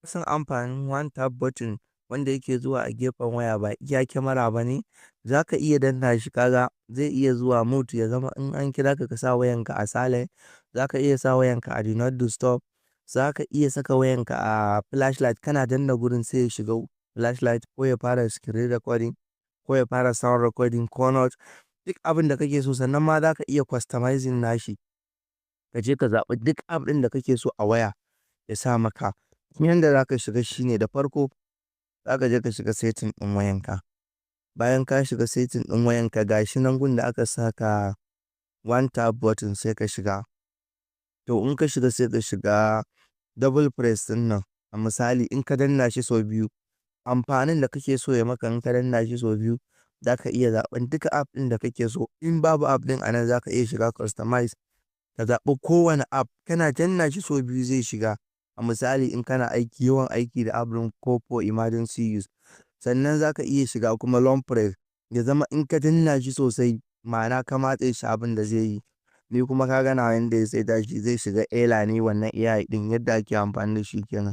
San amfanin one tap button wanda yake zuwa a gefen waya ba iya kyamara ba ne. Za ka iya danna shi, kaga zai iya zuwa mute, ya zama in an kira ka, ka sa wayanka a silent. Za ka iya sa wayanka a do not disturb. Za ka iya saka wayanka a flashlight, kana danna gurin sai ya shiga flashlight, ko ya fara screen recording, ko ya fara sound recording, ko not, duk abin da kake so. Sannan ma za ka iya customizing nashi. Ka je ka zaɓi duk app ɗin da kake so a waya ya sa maka. Yanda za ka shiga shine, da farko za ka je ka shiga setting ɗin wayanka. Bayan ka shiga setting ɗin wayanka, ga shi nan gun da aka saka one tap button, sai ka shiga. To, in ka shiga, sai ka shiga double press ɗin nan. A misali, in ka danna shi sau biyu, amfanin da kake so ya maka in ka danna shi sau biyu, za ka iya zaɓan duka app ɗin da kake so. In babu app ɗin a nan, za ka iya shiga customize, ka zaɓi kowane app, kana danna shi sau biyu zai shiga. A misali, in kana aiki, yawan aiki da app ɗin, ko for emergency use. Sannan za ka iya shiga kuma long press, ya zama in ka danna shi sosai, ma'ana ka matse shi, abin da zai yi. Ni kuma ka ga nawa yanda ya saita shi, zai shiga Ella ne, wannan AI ɗin, yadda ake amfani da shi kenan.